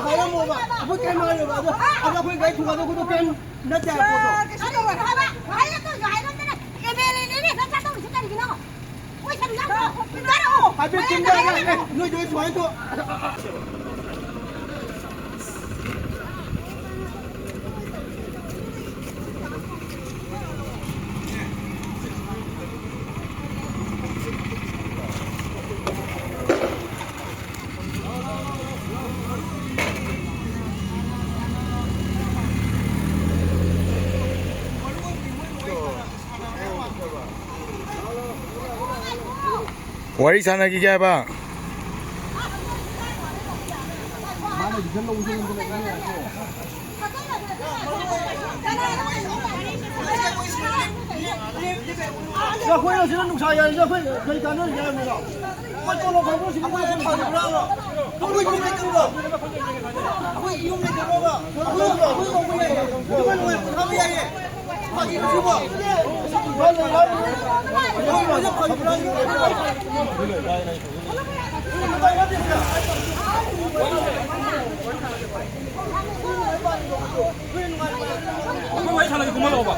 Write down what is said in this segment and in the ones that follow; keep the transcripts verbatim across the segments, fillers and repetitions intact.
ꯍꯥꯏꯔꯝꯃꯣꯕ, ꯑꯩꯈꯣꯏ ꯀꯩꯝ ꯍꯥꯏꯔꯣꯏꯕ꯫ ꯑꯗꯣ, ꯑꯗꯣ ꯑꯩꯈꯣꯏ ꯒꯥꯔꯤ ꯊꯨꯒꯥꯏꯗꯧꯕꯗꯣ ꯀꯩꯝ ꯅꯠꯇꯦ ꯍꯥꯏꯕ ꯄꯣꯠꯇꯣ꯫ ꯀꯩꯁꯨ ꯇꯧꯔꯣꯏ ꯍꯥꯏꯕ꯫ ꯍꯥꯏꯔꯛꯇꯣꯏꯁꯨ ꯍꯥꯏꯔꯝꯗꯅ ꯑꯦꯝ ꯑꯦꯜ ꯑꯦꯅꯦꯅꯦ ꯍꯦꯛꯇ ꯆꯠꯇꯧꯔꯤꯁꯦ ꯀꯔꯤꯒꯤꯅꯣ? ꯃꯣꯏ ꯁꯔꯨꯛ ꯌꯥꯎꯗ꯭ꯔꯣ? ꯍꯥꯏꯐꯦꯠ ꯆꯤꯡꯊꯔꯒ, ꯑꯦ, ꯅꯣꯏꯗꯣ ꯁꯨꯃꯥꯏꯅ ꯇꯧ꯫ ꯋꯥꯔꯤ ꯁꯥꯟꯅꯈꯤꯒꯦ ꯍꯥꯏꯕ꯫ ꯑꯩꯈꯣꯏꯅ ꯁꯤꯗ ꯅꯨꯡꯁꯥ ꯌꯥꯏꯔꯤꯁꯦ ꯑꯩꯈꯣꯏ ꯀꯩ ꯀꯥꯟꯅꯔꯤꯒꯦ ꯍꯥꯏꯕꯅꯤꯗ? ꯑꯩꯈꯣꯏ ꯇꯣꯂꯣꯞ ꯐꯪꯕ ꯁꯤꯗꯤ ꯑꯩꯈꯣꯏ ꯐꯪꯕ꯭ꯔꯥꯕ? ꯑꯩꯈꯣꯏ ꯌꯨꯝ ꯂꯩꯇꯕ꯭ꯔꯣ? ꯑꯩꯈꯣꯏ ꯌꯨꯝ ꯂꯩꯇꯕ꯭ꯔꯣꯕ? ꯑꯩꯈꯣꯏ ꯌꯨꯝ ꯂꯩꯇꯕ꯭ꯔꯣꯕ? ꯑꯩꯈꯣꯏ ꯌꯨꯝ ꯂꯩꯇꯕ꯭ꯔꯣꯕ? ꯐꯥꯒꯤꯔꯣ ꯁꯤꯕꯣ? ꯑꯩꯈꯣꯏ ꯋꯥꯔꯤ ꯁꯥꯟꯅꯒꯦ, ꯀꯨꯝꯃ ꯂꯥꯛꯑꯣꯕ꯫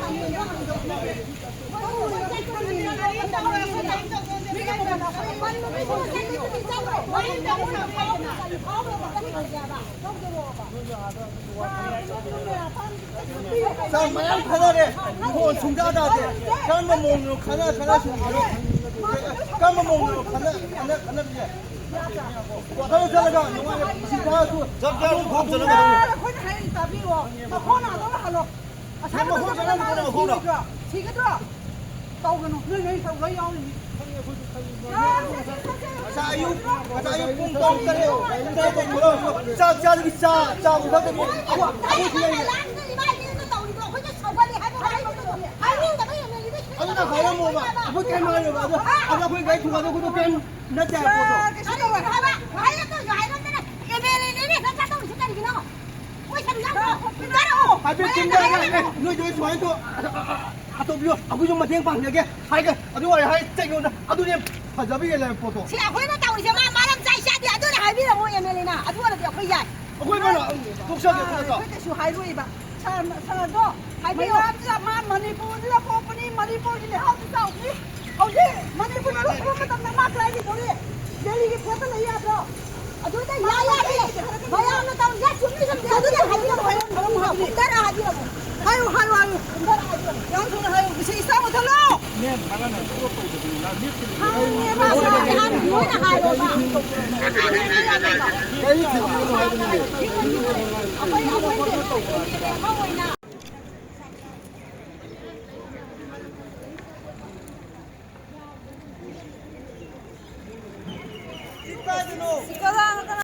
ꯆꯥꯛ ꯃꯌꯥꯝ ꯈꯟꯅꯔꯦ꯫ ꯏꯕꯣ, ꯁꯨꯡꯇꯥ ꯇꯥꯗꯦ꯫ ꯀꯔꯝꯕ ꯃꯑꯣꯡꯗꯅꯣ ꯈꯟꯅ ꯈꯟꯅ ꯁꯨꯝ ꯍꯥꯏꯔꯣ꯫ ꯀꯔꯝꯕ ꯃꯑꯣꯡꯗꯅꯣ ꯈꯟꯅ ꯈꯟꯅ ꯈꯟꯅꯕꯁꯦ? ꯋꯥꯈꯜ ꯆꯠꯂꯒ ꯅꯨꯡꯉꯥꯏꯅ ꯄꯨꯟꯁꯤ ꯊꯥꯔꯁꯨ ꯆꯞ ꯆꯥꯅ ꯈꯣꯡ ꯆꯠꯂꯒ ꯑꯩꯈꯣꯏꯅ ꯍꯥꯏꯔꯤ ꯇꯥꯕꯤꯌꯣ꯫ ꯃꯈꯣꯡ ꯅꯥꯗꯧꯔ ꯍꯜꯂꯣ꯫ ꯑꯁꯥꯏ ꯃꯈꯣꯡ ꯃꯊꯛꯇ ꯆꯠꯂꯒ ꯅꯪ ꯃꯈꯣꯡꯗꯣ꯫ ꯁꯤꯒꯗ꯭ꯔꯣ? ꯇꯧꯒꯅꯨ꯫ ꯅꯣꯏ ꯅꯣꯏ ꯇꯧꯔ ꯌꯥꯎꯔꯤꯅꯤ꯫ ꯉꯁꯥꯏ ꯑꯌꯨꯛ, ꯉꯁꯥꯏ ꯑꯌꯨꯛ ꯄꯨꯡ ꯇꯔꯨꯛ ꯇꯔꯦꯠ, ꯄꯨꯡ ꯇꯔꯦꯠ ꯇꯔꯦꯠ ꯆꯥꯛ ꯆꯥꯗꯕꯤ ꯆꯥ, ꯆꯥꯕ ꯊꯛꯇꯕꯤ ꯑꯩꯈꯣꯏ, ꯑꯩꯈꯣꯏ ꯁꯤ ꯂꯩꯔꯦ꯫ ꯑꯗꯨꯅ ꯍꯥꯏꯔꯝꯃꯣꯕ꯫ ꯑꯩꯈꯣꯏ ꯀꯩꯝ ꯍꯥꯏꯔꯣꯏꯕ꯫ ꯑꯗꯣ, ꯑꯗꯣ ꯑꯩꯈꯣꯏ ꯒꯥꯔꯤ ꯊꯨꯒꯥꯏꯗꯧꯕꯗꯣ ꯀꯩꯝ ꯅꯠꯇꯦ ꯍꯥꯏꯕ ꯄꯣꯠꯇꯣ꯫ ꯀꯩꯁꯨ ꯇꯧꯔꯣꯏ ꯍꯥꯏꯕ꯫ ꯍꯥꯏꯔꯛꯇꯣꯏꯁꯨ ꯍꯥꯏꯔꯝꯗꯅ ꯑꯦꯝ ꯑꯦꯜ ꯑꯦꯅꯦꯅꯦ ꯍꯦꯛꯇ ꯆꯠꯇꯧꯔꯤꯁꯦ ꯀꯔꯤꯒꯤꯅꯣ? ꯃꯣꯏ ꯁꯔꯨꯛ ꯌꯥꯎꯗ꯭ꯔꯣ? ꯍꯥꯏꯐꯦꯠ ꯆꯤꯡꯊꯔꯒ, ꯑꯦ, ꯅꯣꯏꯗꯣ ꯁꯨꯃꯥꯏꯅ ꯇꯧ꯫ ꯑ, ꯑ, ꯑ, ꯑꯇꯣꯞꯄꯤꯌꯣ, ꯑꯩꯈꯣꯏꯁꯨ ꯃꯇꯦꯡ ꯄꯥꯡꯖꯒꯦ ꯍꯥꯏꯒꯦ꯫ ꯑꯗꯨ ꯑꯣꯏꯔꯦ ꯍꯥꯏ, ꯆꯩꯉꯣꯟꯗ ꯑꯗꯨꯅꯦ ꯐꯖꯕ ꯍꯦꯜꯂꯦ ꯍꯥꯏꯕ ꯄꯣꯠꯇꯣ꯫ ꯁꯤ ꯑꯩꯈꯣꯏꯅ ꯇꯧꯔꯤꯁꯦ ꯃꯥ ꯃꯔꯝ ꯆꯥꯏ ꯆꯥꯗꯦ, ꯑꯗꯨꯅ ꯍꯥꯏꯕꯤꯔꯝꯃꯣ ꯑꯦꯝ ꯑꯦꯜ ꯑꯦꯅ꯫ ꯑꯗꯨ ꯑꯣꯏꯔꯗꯤ ꯑꯩꯈꯣꯏ ꯌꯥꯏ꯫ ꯑꯩꯈꯣꯏ ꯃꯅꯥ ꯇꯣꯛꯆꯒꯦ ꯑꯩꯈꯣꯏ ꯅꯠꯇ꯭ꯔꯣ? ꯑꯩꯈꯣꯏ ꯀꯩꯁꯨ ꯍꯥꯏꯔꯣꯏꯕ꯫ ꯁꯥꯔ, ꯁꯥꯔꯗꯣ ꯍꯥꯏꯕꯤꯌꯣ꯫ ꯃꯌꯥꯝꯁꯤꯗ ꯃꯥ ꯃꯅꯤꯄꯨꯔꯁꯤꯗ ꯄꯣꯛꯄꯅꯤ, ꯃꯅꯤꯄꯨꯔꯒꯤ ꯂꯩꯍꯥꯎꯁꯤ ꯆꯥꯎꯕꯅꯤ꯫ ꯍꯧꯖꯤꯛ ꯃꯅꯤꯄꯨꯔ ꯊꯣꯛꯄ ꯃꯇꯝꯗ ꯃꯥ ꯀꯗꯥꯏ ꯂꯩꯗꯧꯔꯤ? ꯗꯦꯜꯂꯤꯒꯤ ꯐꯦꯠꯇ ꯂꯩ ꯌꯥꯗ꯭ꯔꯣ? ꯑꯗꯨꯗ ꯌꯥ ꯌꯥꯗꯦ꯫ ꯃꯌꯥꯝꯅ ꯇꯧꯔꯤꯁꯦ ꯆꯨꯝꯃꯤ ꯆꯨꯝꯗꯦ ꯑꯗꯨꯗꯤ ꯍꯥꯏꯕꯤꯔꯝꯃꯣ꯫ ꯍꯥꯏꯔꯝꯃꯣ ꯍꯥꯏꯕꯅꯤ꯫ ꯀꯨꯝꯊꯔ ꯍꯥꯏꯕꯤꯔꯝꯃꯣ꯫ ꯍꯥꯏꯌꯨ, ꯍꯥꯏꯌꯨ, ꯍꯥꯏꯌꯨ꯫ ꯀꯨꯝꯊꯔ ꯍꯥꯏꯕꯤꯔꯝꯃꯣ꯫ ꯌꯥꯝ ꯊꯨꯅ ꯍꯥꯏꯌꯨ꯫ ꯏꯁꯩ ꯏꯁꯩ ꯃꯨꯊꯠꯂꯣ꯫ ꯍꯪꯉꯦꯕ, ꯃꯣꯏꯅ ꯍꯥꯏꯌꯣꯕ꯫ ꯀꯔꯤ ꯊꯤꯡꯉꯤꯅꯣ ꯍꯥꯏꯕꯅꯤꯅꯦ? ꯑꯩꯈꯣꯏ, ꯑꯩꯈꯣꯏ ꯑꯃ ꯑꯣꯏꯅ